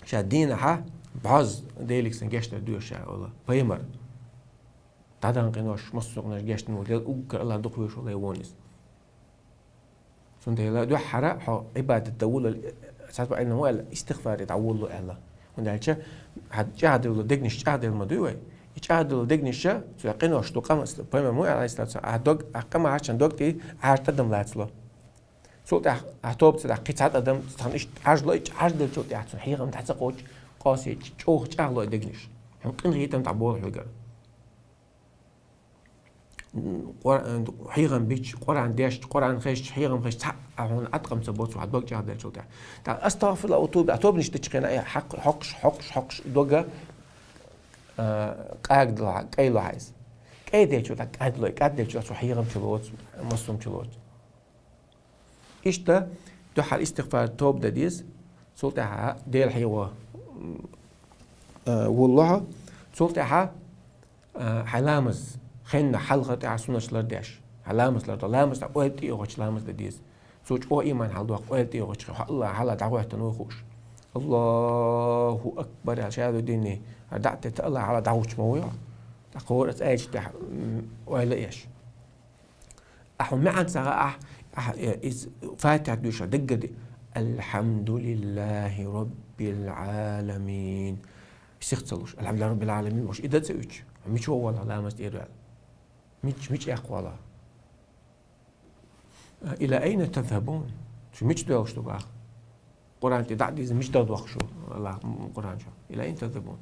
Ша дийнахьа бӀозза Делиг сан гечдар доьшу ша, олу пайхамар. ДӀадахана къинош, массо а къинош гечдина волу Дела уггар Аллах дукха везаш волу вон иза. Цундела дуьххьара хьо Ӏибадат дан волале, цхьацца Ӏилма ву аьлла, истигъфаре дӀаволало аьлла. ХӀунда аьлча хьан чӀагӀделла дегнаш чӀагӀделла ма дуй вай. И чӀагӀделла дегнаша цу къинош ду къамаца, пайхамар ву аьлла, алейхиссалату вассалам, ахьа дог, ахьа къаман хьачан дог тӀе Ӏаьрта адам лацало. Цул тӀаьхьа ахьа тоба ца дахь, кхин цхьа адам цхьана иштта Ӏаьржало, и Ӏаьржделлачул тӀаьхьа цунна хьехам дӀа ца кхочу, къосий чӀогӀа чӀагӀло и дегнаш. Хьуна къинхетам дӀаболу хьоьгара. Къур-, хьехам бича, Къуръан дешча, Къуръан хезча, хьехам хезча, цхьа а хьуна Ӏаткъам ца боцу хьан дог чӀагӀделлачул тӀаьхьа. ТӀаккха астагфируллах ва туба, а тобанаш дечу хенахь, э, хьокхуш, хьокхуш, хьокхуш дога, э, къагало хьа, къайло хьайса. КӀайделлачул тӀаьхьа кӀадлой, кӀадлеллачул тӀаьхьа цу хьехам чулоцу, массум чулоцу. Иштта дуьххьара истигъфар, тоба дан деза, цул тӀаьхьа Дела хьехо, м, э, воллохьо, цул тӀаьхьа, э, хьайн ламаз, хенна хьалха тӀаьхьа суннаташ лардеш, хьайн ламаз лардо, ламаз тӀехь ойла тӀе а гӀоттуш ламаз дан деза. Цо чӀогӀа ийман хьаладоккху, ойла тӀе а гӀоттуш, хьо Аллах хьалха дӀагӀоьттина ву хууш. Аллаху акбар аьлла, шадо дийне, хӀара дӀа а тетта Аллах хьалха дӀагӀуттуш ма ву хьо. ТӀаккха хӀора аса аьллачул тӀаьхьа, м, ойла а еш. Ахьа маьӀна ца гӀа, ахь, ахь, э, иза Фатихьа доьшуш даггара де: «Алхьамдулиллахи роббил Ӏаламин». Сих ца луш, «Алхьамдулиллахи роббил Ӏаламин» бохуш, и дан ца уьттуш, мича вогӀу вала ламаз тӀера ваьлла? Мича, мича эккха вала? «Ила айна тазхабун?» Шу мича доьлхуш ду баха? Къуръан тӀе дӀа а дийзина, мича дӀадохуш шу, Аллах, м, Къуръан чу? «Ила айна тазхабун?»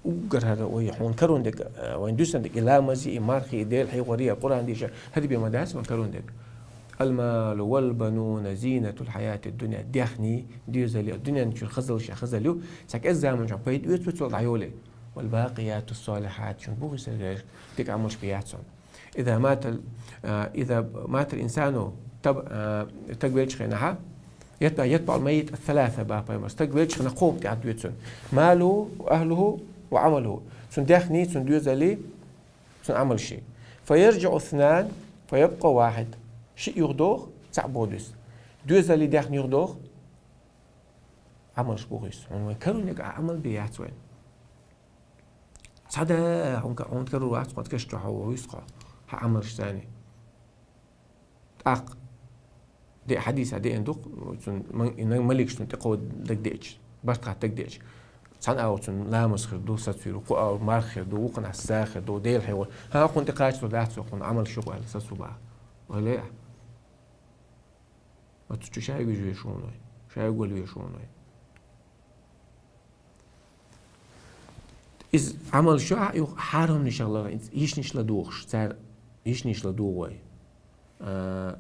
Уггар хӀара вай хьуна карон дерг, э, вайн дуьсун дерг, и ламази, и мархи, и Дела хьехори, и Къуръан дийша, хӀара бен ма дац вайн карон дерг. «Алмалу вал бануна зинатул хьаятид дунья». Даьхни, доьзали, дуьнен чуьра хазалла ша хазалла ю, цхьа кӀезза заманчохь пайда оьцу цо дӀайоле. «Вал бакъиятус салихьат», шун бухи сергаш дика Ӏамалш бен яц хьуна. «Иза матал, а, иза матал инсану», таб-, а, стаг велчу хенахьа, ятба-, ятбаӀул маййита саласа, бах пайхамар. Стаг велчу хенахь кхо хӀума тӀехь доьду цунна: «Малуху ва ахлуху ва Ӏамалуху». Цун даьхни, цун доьзали, цун Ӏамалши. «Фа ярджиӀу иснан, фа ябкъа вахьид». Шиъ юхадоху, цхьаъ боху дуьсу. Доьзали, даьхни юхадоху, Ӏамалш боху иза. Хьуна вайн карон дерг а Ӏамал бен яц вайн. Цхьа да, хьуна ка-, хьуна карор вац, хьуна каш чохь вуьйцу хьо, хьан Ӏамалш царни. ТӀаккха де хьадийса деана ду-кх, цунна ма-, и на-, маликаш цунна тӀекхо дагадеача, барт хатта дагадеача. Цхьана агӀор цунна ламаз хир ду, сацвийр ву, кху агӀор марха хир ду, вукхунахь са хир ду, Дела хьехор. ХӀан, хьуна тӀекхача цо дац, хьуна Ӏамалш ю-кх аьлла, сацо бах. Ойла а. Оцу чу шайга вижа веш ву хьуна вай, шайга вала веш ву хьуна вай. Иза Ӏамал шу а юха хьарамнашах лара, иза йишнаш ладугӀуш, цара йишнаш ладугӀу вай. А,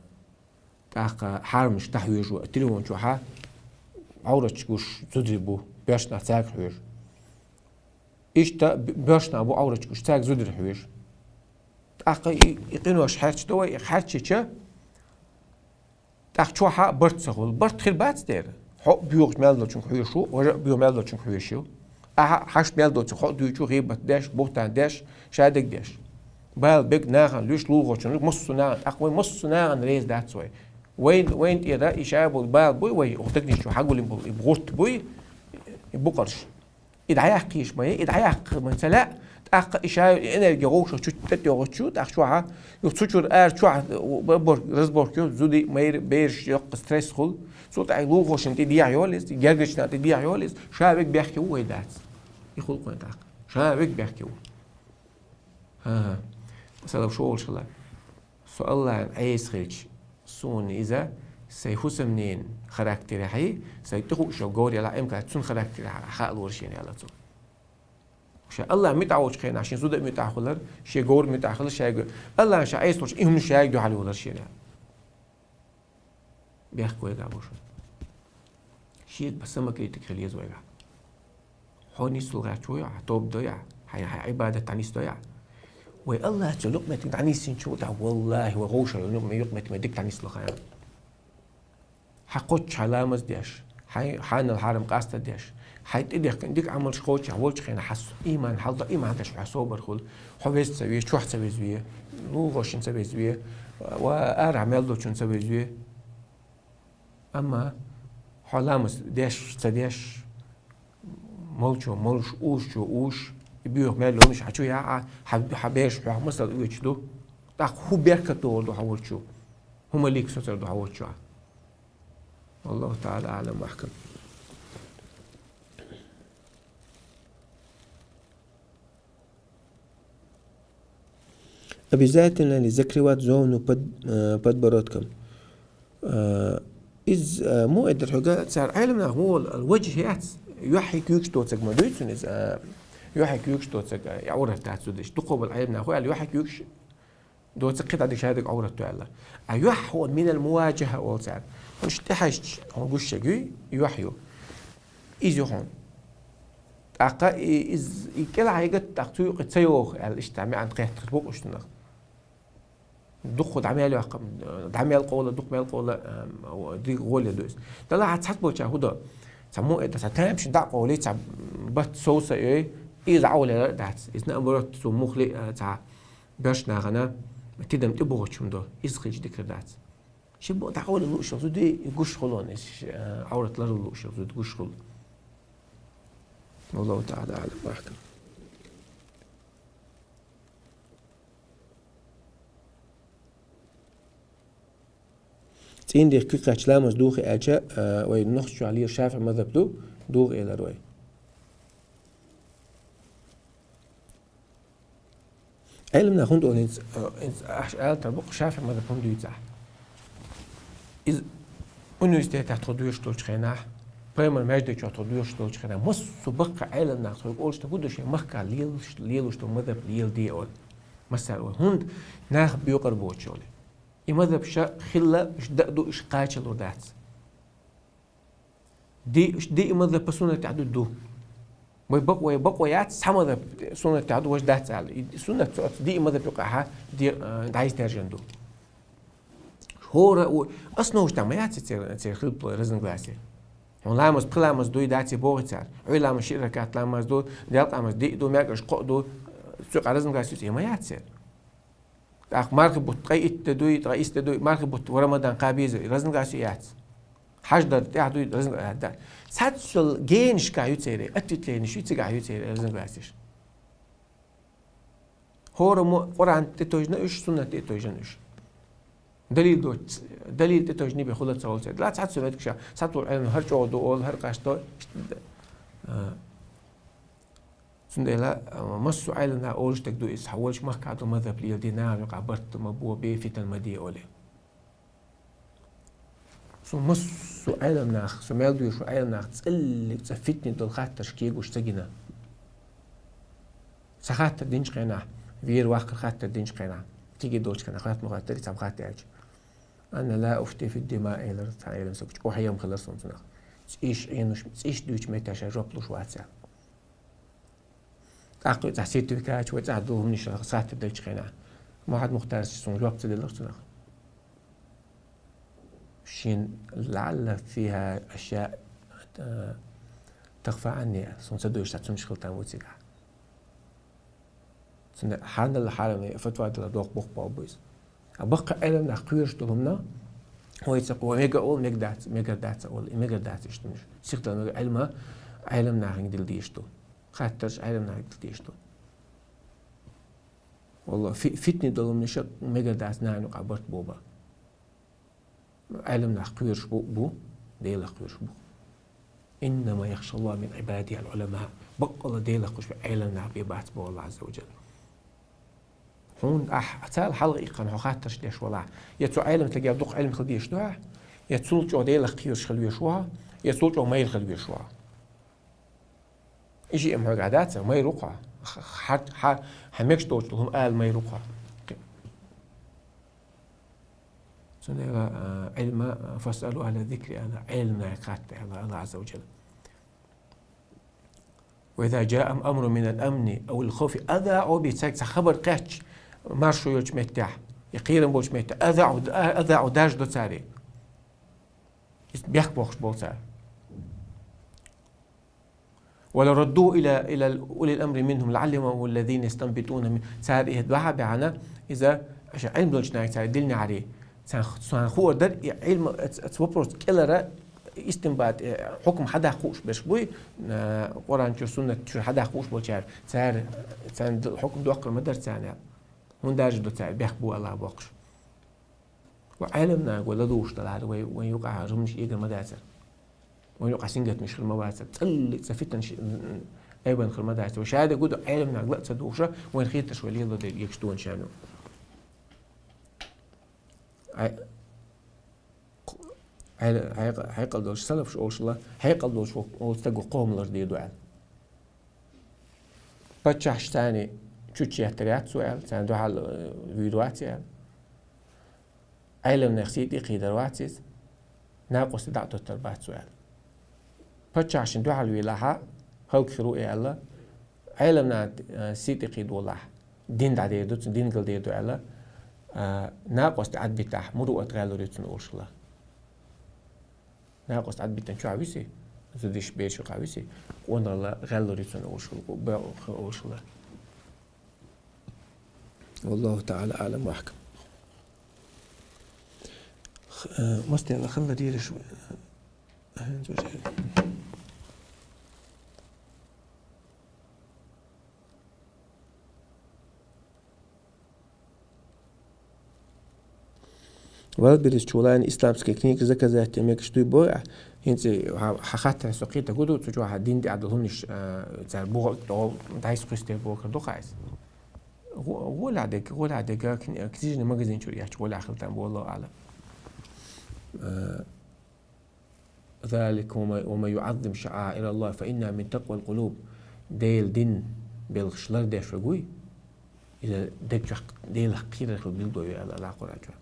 тӀаккха хьарамнаш дӀахьоьжу вай, телефон чохьа Ӏовраташ гуш зударий бу, боьршнах цаьрга хьоьжу. Иштта б-, боьршнах бу Ӏовраташ гуш, цаьрга зударий хьоьжу. ТӀаккха и, и къинош хьерчадо вай, и хьерчича, тӀаккха чохьа барт ца хуьлу. Барт хир бац дера. Хьо боьхача мел долчунга хьоьжуш ву, важа боьха мел долчунга хьоьжуш ю. Ахьа хьашт мел доцу хьо дуьйчу гӀийбат деш, бухтан деш, шадерг деш. Бала бег нахана луш, лулахочун луш, массо а нахана, тӀаккха вай массо а нахана реза дац вай. Вайн, вайн тӀера и шабул бала буй, вай оха дагнаш чу хьагулин бул, и гӀурт буй, и букъарш. И дӀаяккхийш ма е, и дӀаяккха ма ца лаьа, тӀаккха и ша энерги гӀовшах чу тӀетӀогӀучу, тӀаккха чохьа, юха цу чура ара чохьа, бабор, разборка йо, зуди, майра, бераш йоккха стресс хул, цул тӀаьхьа лулахошин тӀе дехьа йолиз, гергачна тӀе дехьа йолиз, ша вег бехке ву вай дац. И хул кхойн тӀаккха. Ша вег бехке ву. ХӀа-хӀа. Салам шолаш хила. Со Аллахьан Ӏеса хилча, суна иза, сай хӀусамнен характер хьай, сай тӀехуъ шо говр яла Ӏимка цун характер хьа-, хьа лора шена яла цо. Ша Аллахь муьтӀахь волчу хенахь, шен зуда а муьтӀахь хилар, шен говр муьтӀахь хилар, шайга, Аллахьан ша Ӏеса волчу и хӀуманаш шайга дуьхьал йолар шена. Бехк вайга а бу шуна. Шега ба самокритик хила еза вайга. Хьо нислур гӀерташ ву яхь, тоба до яхь, хьайн, хьайн Ӏибадат дӀанисдо яхь. Вай Аллахьа цу лукъметтиг дӀанисйинчу тӀехь, валлахӀи, вай гӀовшал лукъме-, юкъметтиг ма дика дӀанисло хьайна. Хьан кхоччу хьайн ламаз деш, хьайн хьанал хьарам къаста деш, хьайн тӀедехкина дика Ӏамалш кхоччехь волчу хенахь хьан иман хьалда, иман деш хьан собар хуьлу, хьо веза ца ве, чохь ца веза ве, лулахошна ца веза ве, ва арахь мел долчунна ца веза ве. Амма хьо ламаз деш, ца деш, молчо молуш, уьш чо уьш, и боьха мел лунаш хьан чу яхьа, хьан, хьан бераш хьох масал оьцуш ду. ТӀаккха хӀун беркат догӀур ду хьан волчу? ХӀун малик соцур ду хьан волчу? Аллаху таӀала аӀлам ва ахкам. Обязательно ли закрывать зону под, э, подбородком? Э, из, э, мо эдер хьога цар Ӏелам нах мо вал, ал ваджхӀ яц, юьхьи куьйгаш доцаг ма дуьйцун из, э, юьхьи куьйгаш доцаг, э, Ӏаврат дац зудаш. Дукхо бал Ӏелам нах ву, ал юьхьи куьйгаш доцаг кхидӀа дика шадерг Ӏаврат ду аьлла. А юьхь хьо минал муваджахӀа олу цар. Хьуна тӀехьаьжча, хьуна гуш шаг юй, юьхь ю. Иза ю хьуна. ТӀаккха и, из, и кӀелахь егат, тӀаккха цу юкъе ца йоху аьлла, иштта маьӀна кхеттахь бу-кх уьш цунах. Дукха дӀа мел йоккху, дӀа мел къовла, дукха мел къовла, ам, дика гӀоле ду иза. Далла хьан цхьацца болча хӀун до? Цхьа муъ эта, цхьа тамашийна дӀа а къовлий, цхьа бат совса а йой, иза Ӏовлера а дац. Иза наоборот, цу мухли, а, цхьа боьрша нахана тидам тӀе бухучун до. Иза хилча дикар дац. Ши бу дӀа къовла луушал зуди, и гуш хуьлу, иза, а, Ӏаврат ларла луушал зуди гуш хуьлу. Аллаху таӀала аӀлам ва ахкам. ЦӀийндех куьг кхаьчча ламаз духу аьлча, а, вай нохча чохь лела ШафиӀи мазхаб ду, духу элар вай. Ӏелам нах хӀунда олу хӀинца, а, хӀинца ахьа ала тар бу-кх ШафиӀи мазхаб хӀунда дуьйцу ахь? Иза университетехь тхо доьшуш долчу хенахь, пайхамар маьждиг чохь тхо доьшуш долчу хенахь, массо а баккха Ӏелам нах тхоьга олуш дерг хӀун ду, шайн махкахь лелаш, лелаш долу мазхаб леладе олу. Массара олу. ХӀунда нах боькъур боцуш олу. И мазхаб ша хилла, уьш дан а ду, уьш кхачалур дац. Ди, ди и мазхаб суннатехь ду, ду. Вай бакъ-, вай бакъо яц, цхьа мазхаб суннатехь ду, важа дац аьлла. И суннат цо оцу ди и мазхаб юкъахьа де-, а, дӀайистаьржина ду. ХӀора а ву, основаш тӀехь ма яц церан, церан хилпа разногласие. Хьуна ламаз, пхи ламаз дуй, дац и боху цара. Ӏуьй ламаз ши ракат ламаз ду, делкъа ламаз диъ ду, маьркӀаж кхоъ ду, цу юкъа разногласие ю, и ма яц церан. ТӀаккха мархи бутт ткъе итт де дуй, ткъе итт де дуй, мархи бутт ва Рамадан кхаба беза, разногласие яц. Хьаж дар тӀехь дуй, разногласие яц. Цхьацца генашкахь ю церан, ответленеш ю, цигахь ю церан разногласиеш. ХӀора мо Къуръан тӀе тойжна уьш, суннат тӀе тойжна уьш. Далил доц, далил тӀе тойжна бен хула ца волу церан. Ла цхьацца меттигаш, цхьацца Ӏелам хӀара чӀогӀа ду олу, хӀара къаьсто. А. Цундела, а, массо а Ӏелам нах олуш дерг ду иза, хьан волчу махкахь долу мазхаб леладе, нахана юкъахь барт ма бо, бе фитан ма де олий. Со массо а Ӏелам нах, со мел доьшу Ӏелам нах цӀеллиг цӀа фитне долу хаттарш кегош ца гина. Сан хаттар динчу хенахь, вера ваккхар хаттар динчу хенахь, кегий долчу хенахь, хатта ма хаттар, цхьа хаттар аьлча. Ана ла уфти фи дима элар, цхьа Ӏелам сагучу, охьа ям хилар сон цунах. ЦӀийш Ӏенуш, цӀийш дуьйчу метташа жоп луш вац аьлла. ТӀаккха цхьа сертификаташ вай цӀахь ду хӀуманаш саттар делчу хенахь. Мухьаммад Мухтарс суна жоп ца деллера цунах. Шен лаьлла фиха аша э, تخفى عني, суна ца дойш цхьа цунаш хилтан ву цигахь. Цуьнан хьанал хьарам фатва дала доккха боху болу бу иза. А баккха Ӏелам нах кхоьруш долу хӀуманах, вай ца кхо, мега олу, мега дац, мега дац олу, и мега дац иштта хӀуманаш. Сихдала мега Ӏилма Ӏелам нахе дила дезаш ду. Хаттарш Ӏелам нахе дила дезаш ду. Валла, фи-, фитне долу хӀуманаш мега дац нахана юкъахь барт бу бан. Ӏелам нах кхоьруш бу, бу, Делах кхоьруш бу. «إنما يخشى الله من عباده العلماء». Баккъалла Делах кхоьруш бу Ӏелам нах бен бац боху Аллах Азза ва Джалла. Хьуна ахь царал хьалха иккхина хьо хаттарш деш валахь, я цу Ӏелам стагехь дукха Ӏилма хила дезаш ду хьан, я цул чӀогӀа Делах кхоьруш хила везаш ву хьан, я цул чӀогӀа майра хила везаш ву хьан. И шиъ ма хьоьгахь дац, майра ву-кх хьо. Х-, хьан, хьан, хьан мегаш долчу хӀума ала майра ву-кх хьо. Цундела, а, Ӏилма, а, «فاسألوا أهل الذكر», аьлла, Ӏелам нахе хатта, аьлла Аллах Азза ва Джалла. «وإذا جاءهم أمر من الأمن أو الخوف أذاعوا به», цаьрга цхьа хабар кхаьчча, маршо йолчу меттехь, я кхерам болчу меттехь, «أذاعوا», а, «أذاعوا», даржадо цара. Иза бехк бохуш болу цара. «ولو ردوه إلى، إلى أولي الأمر منهم لعلمه الذين يستنبطونه منهم». Цара и дуьхьа а баьхьна, иза аша Ӏилма долчу наха цара диллинехьара, царна, царна хуур дара, и Ӏилма, оцу, оцу вопросца кӀелара, истинбат, э, хьукам хьадаккха хууш берш буй, э, Къуръан чуьра, суннат чуьра хьадаккха хууш болчара, цара, царна д-, хьукам доккхур ма дара царна. ХӀунда даржадо цара, бехк бу Аллах бохуш. Вай Ӏелам нах вай ладугӀуш далахьара, вай, вайн юкъахь хӀуманаш эгар ма дацара. Вайн юкъахь сингаттамаш хир ма бацара. ЦӀаллиг цхьа фитнаш, м, айбан хир ма дацара. Вай ша дерг гу ду, Ӏелам нах ла а ца дугӀуша, вайна хетарш вай лело дерг егаш дуьйна шаьно. Ай, ай, ай, хьекъал долуш салафаш олушла, хьекъал долуш ву, олу стаг ву кхо хӀума лар дийр ду аьлла. Паччахьаш царна чучча еттар яц цо аьлла, царна дуьхьал, э, вийр вац аьлла. Ӏелам нах сий тӀе кхийдар вац иза, накъостий дӀа а доттар бац цо аьлла. Паччахьашна дуьхьал вийлахь а, хӀаллакьхир ву и аьлла, Ӏелам нах, э, сий тӀе кхийдолахь, дин дӀадер ду цунна, дин галдер ду аьлла, э, накъостий Ӏадбитахь, муруъат гӀеллур ю цунна олушла. Накъост Ӏадбитан чохь виси, зудиш бечу кхьа виси, къонахалла гӀеллур ю цунна олуш хила, бе-, олуш хила. والله تعالى أعلم وأحكم. Х-, э, мастела хилла дийраш, э, Валберис чулайн исламская книга заказать мегаш дуй бой, а хӀинца хьа, хьа хаттар со кхета гу ду, цу чохь дин тӀе Ӏадал хӀумнаш, а, цара бухал тӀол дайс кхуьсте бохар ду хайс. Гу-, гула дек, гула дек, кни-, книжный магазин чур яхча гула хилтан боло ала. Э, ذلك ومن، ومن يعظم شعائر الله فإنها من تقوى القلوب. Делан дин белхаш лардеш вегуй, иза дегчохь Делах кхийрар хила билгало ю аьлла Аллах Къуръан чохь.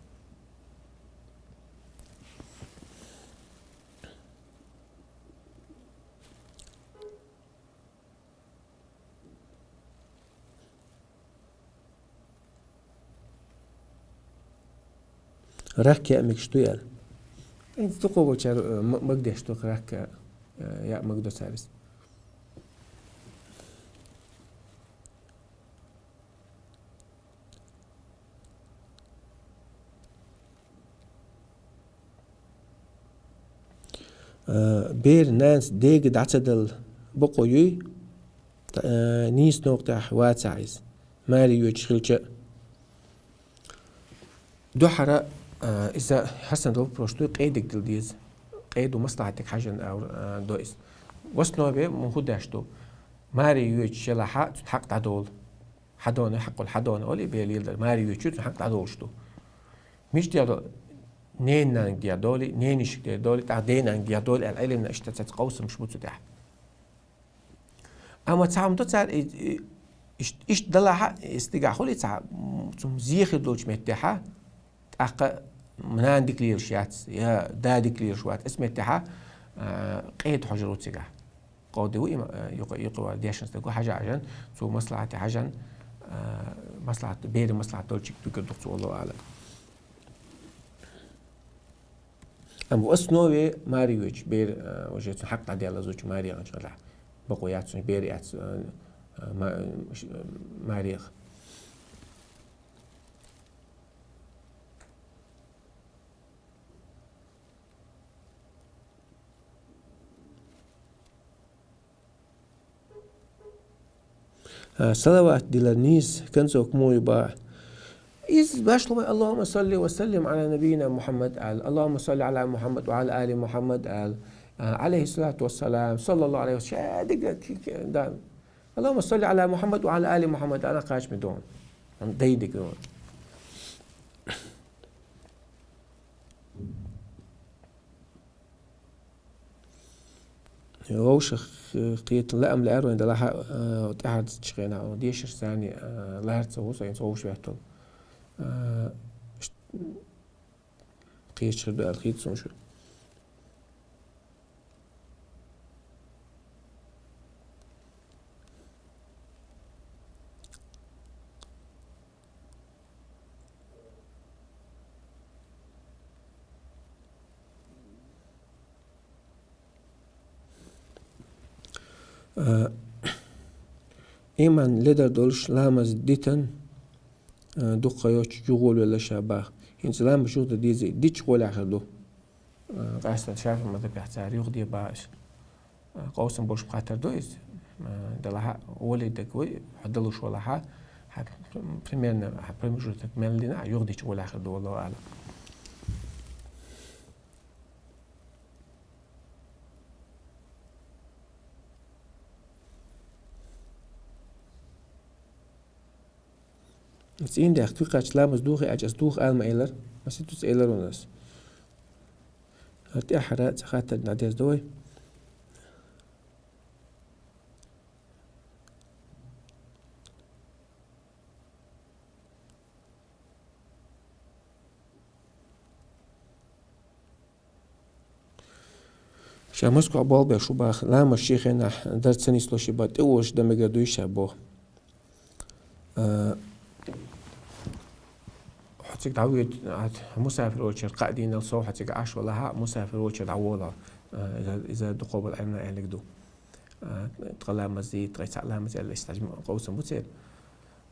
Рак яа мегаш дуй аьлла. ХӀинца дукхагочара, э, м-, магадеш ду рак, э, яа магадо цара иза. Э, бер нанас дега дӀа ца дала бакъо юй, э, нийса новкъа тӀехь вацахь иза, маре йоьдуш хилча а. Дуьхьара, э, иза хьасан долу вопрос дуй, къедиг дила деза. Къеду маслахьатиг хьажан аур, э, до иза. В основе мун хӀу деш ду. Маре йоьдуш елахьа, цуьнан хьакъ дӀадолу. Хьадона, хьакъул хьадона олий, бер леладар. Маре йоьдуш ю, цуьнан хьакъ дӀадолуш ду. Мича дер ду? Ненан дер долий, ненишка дер долий, тӀаккха денан дер долий аьлла, Ӏилмана иштта цаца къовсамаш бу цу тӀехь. Амма цхьа хӀума ду цара, и, и, ишт-, иштта далахьа, и стигахь хуьлий цхьа, м, цу зехир долчу меттехьа, тӀаккха нана дика лелаш яц, я да дика лелаш вац, эс меттехьа, а, къеда хьожур ву цигахь. Къовди ву има, а, юкъа, юкъа вара дешна стаг ву хьажа хьажан, цу маслахьате хьажан, а, маслахьат, бери маслахьат долчиг дуьгур ду-кх цу, валлаху аълам. Амма в основе маре йоацаш бер, а, уже цун хьакъ дӀаделла зучу маре гӀанчкъалахь. Бакъо яц цун бер яц, а, а, ма-, ш-, маре. А, салават дилар нийса, концовка муй ба. Из башло вай: «اللهم صل وسلم على نبينا محمد» аьлла, «اللهم صل على محمد وعلى آل محمد» аьлла, а, «عليه الصلاة والسلام», «صلى الله عليه وسلم», ша дика ки-, ки-, да. «اللهم صل على محمد وعلى آل محمد» ана кхачме дон. Ан дай дика дон. Вовшах, э, кхетан лаам лаьар вайн, далахьа, э, тӀаьхьарчу хенахь дешарш санна, э, лаьрца ву сайн, со вовш веттал. Э, ш-, кхечахир ду аьлла хийца сона шу. А, иман ледар долуш ламаз дитан, а, дукха йоцуш юхаволавелла ша баха. ХӀинца ламаз юхадан дезий, дича гӀолехьа ду. А, къаьстта шафиӀ мазхабехь цара юхаде баха аш. А, къовсам болуш хаттар ду иза. А, далахьа, олий даг вай, хьо далуш валахьа, хьа, примерно, хьа промежуток мел дина, юхадича гӀолехьа ду, валлаху аълам. ЦӀийндехь кхин кхача ламаз духий аьлча, ас духа ала ма элар, маситтуц элар ван ас. ХӀара тӀаьххьара цхьа хаттар дӀадерзадо вай. Ша Москва болх беш ву баха, ламаз шен хенахь дар ца нислуш и бан тӀе озуш дан мегар дуй ша боху. А, хьо цига дӀавоьду, а, мусафир волчуьра кхаа дийнал сов хьо цига Ӏаш валахьа, мусафир волчуьра дӀаволахь. А, иза, иза дукхо бала Ӏемна аьллиг ду. А, ткъа ламаз, ткъе цхьаъ ламаз аьлла, иштта хьажа къовсам бу церан.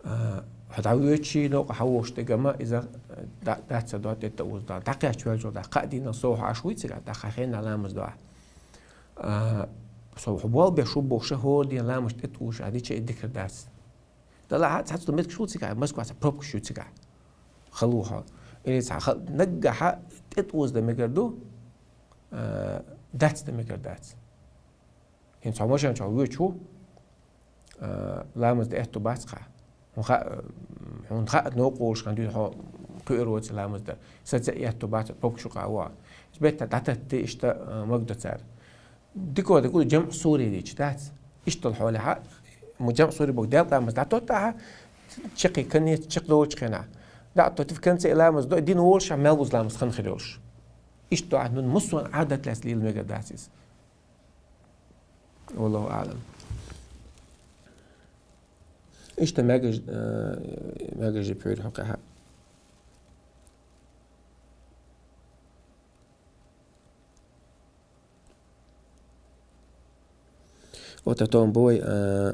А, хьо дӀавоьдучий новкъа хьан вовш дегама, иза, а, да-, дац ца до, тӀе тӀе узу до. ДӀакхаьчча ваьлча, дӀа кхаа дийнал сов хьо Ӏаш вуй цига, дӀа кхаа хенахь ламаз до ахь. А, со хьо болх беш ву бохуша, хӀора ден ламаз тӀе тӀе узуш а дича и дикар дац. Далахьа цхьацца ду меттигаш ву цига, Москва цхьа пробкаш ю цига. Хала ву хьо. Или цхьа хала, наггахьа тӀе тӀе узу дан мегар ду, а, дац дан мегар дац. ХӀинца хьо машен чохь воьдуш ву, а, ламаз дан аьтту бац хьа. Хьуна хаьа, хьуна хаьа, новкъа волуш хан дуьйна хьо кхуьур воций ламаз дан. Саца а аьтту бац, пробкаш юкъа а ву. Иза бетта дӀататти иштта, а, магадо цара. Дика ду, гур жамъ суре дича дац. Иштта долу хьолехьа, ма жамъ суре боху делкъа ламаз дӀатоттахьа, чекхи конец, чекхдолучу хенахь. ДӀа а тоттив конце ламаз до, дина волуш, мел бузу ламаз хан хир йолуш. Иштта до ахь, нун муссун Ӏадат лаьцна лела мегар дац иза. Валлаху аълам. Иштта мегаш, э, мегаш пхьуьйра хьо кхаьхьа. Вот о том бой, э,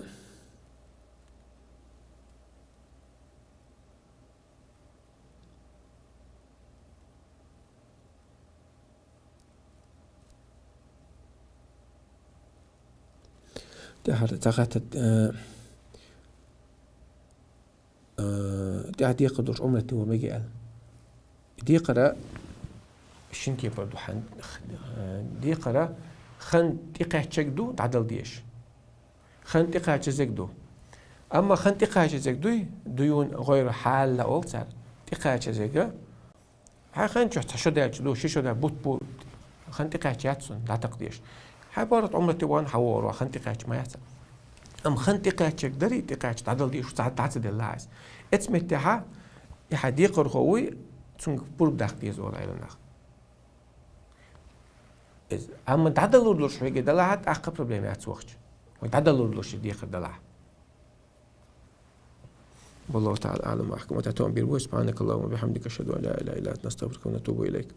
ТӀаьхьара цхьа хаттар, э, э, тӀаьхьа декхар долуш Ӏумрате ван мега аьлла. Декхара шин кепара ду хьан, э, декхара хан тӀекхаьччаг ду, дӀадала дезаш. Хан тӀекхачазег ду. Амма хан тӀекхачазег дуй, дуюн гӀойра хьалла олу цара. ТӀекхачазега, хьан хан чохь цхьа шо даьлча ду, ши шо даьлча бутт бу, хан тӀекхаьча яц цунна, дӀатакха дезаш. Хьан паргӀат Ӏумрате ван хьан вогӀур ван, хан тӀекхаьча ма яц. Амма хан тӀекхаьччаг дарий, тӀекхаьча дӀадала дезаш, цхьа дӀа ца делла иза. Эцу меттехьа, и хьан декхархо вуй, цунга пурба даккха деза олу Ӏеламнаха. Иза, амма дӀадалур долуш хьоьга далахьа, тӀаккха проблема яц вахча. Вай дӀадалур долуш и декхар далахьа. والله تعالى أعلم وأحكم. وتتوم بير بوي. سبحانك اللهم وبحمدك، أشهد أن لا إله إلا أنت، نستغفرك ونتوب إليك.